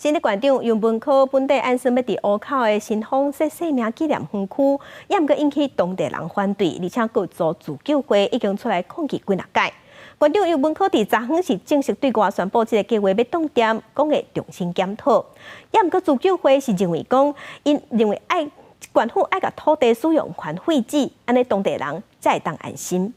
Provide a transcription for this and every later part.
新竹縣長游文科本底按算欲佇湖口的新豐設生命紀念園區，也毋過引起當地人反對，而且閣有組自救會已經出來抗議幾若擺。縣長游文科佇昨昏是正式對外宣布這个計畫欲凍電，講會重新檢討。也毋過自救會是認為講，𪜶認為愛縣府愛共土地使用權廢止，按呢當地人才會當安心。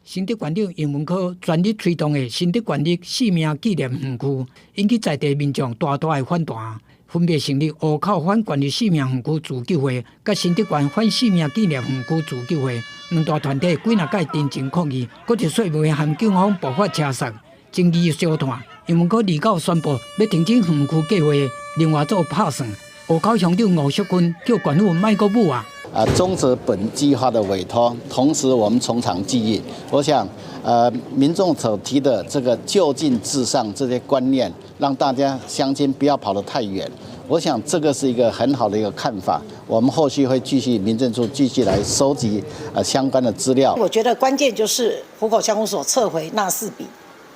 新竹縣長游文科全力推動的新竹縣立生命紀念園區，引起在地民眾大大的反彈。分別成立湖口反縣立生命園區自救會，佮新竹縣反生命紀念園區自救會兩大團體幾若擺陳情抗議，閣一說袂含警方爆發車殺，爭議燒炭。游文科二九宣布欲停止園區計劃，另外做拍算。湖口鄉長吳淑君叫縣府莫閣舞啊！啊，終止本計劃的委託，同時我們從長計議。我想，民眾所提的這個就近至上這些觀念，讓大家鄉親不要跑得太遠。我想這個是一個很好的一個看法。我們後續會繼續民政處繼續來收集相關的資料。我覺得關鍵就是湖口鄉公所撤回那四筆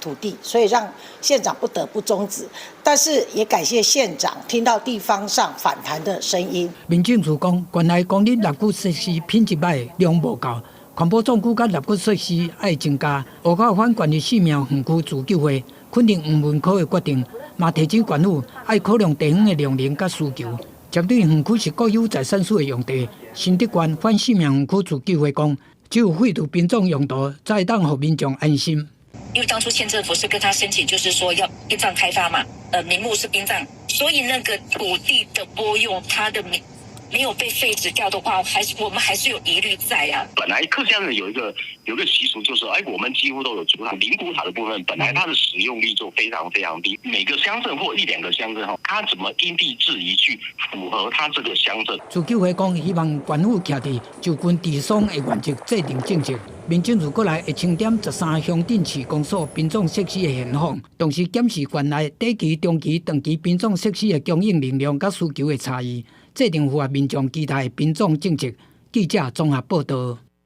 土地，所以讓縣長不得不終止。但是也感謝縣長聽到地方上反彈的聲音。民政處講，縣內公立納骨設施品質䆀，量無夠，環保總局佮納骨設施愛增加。湖口反縣立生命園區自救會肯定游文科的決定，嘛提醒縣府愛考量地方的量能佮需求。針對園區是國有財產署的用地，新竹縣反生命園區自救會講，只有廢除殯葬用途，才會當予民眾安心。因為當初縣政府是跟他申請，就是說要殯葬開發嘛，名目是殯葬，所以那個土地的撥用，它的名沒有被廢止掉的話，還是我們還是有疑慮在啊。本來客家人有一個習俗，就是哎，我們幾乎都有祖塔靈骨塔的部分，本來它的使用率就非常非常低。每個鄉鎮或一兩個鄉鎮哈，它怎麼因地制宜去符合它這個鄉鎮？自救會講，希望縣府徛佇就近治喪的原則制定政策。民政處過來會清點13鄉鎮市公所殯葬設施的現況，同時檢視縣內短期、中期、長期殯葬設施的供應能量佮需求的差異，制定符合民眾期待的殯葬政策。記者綜合報道。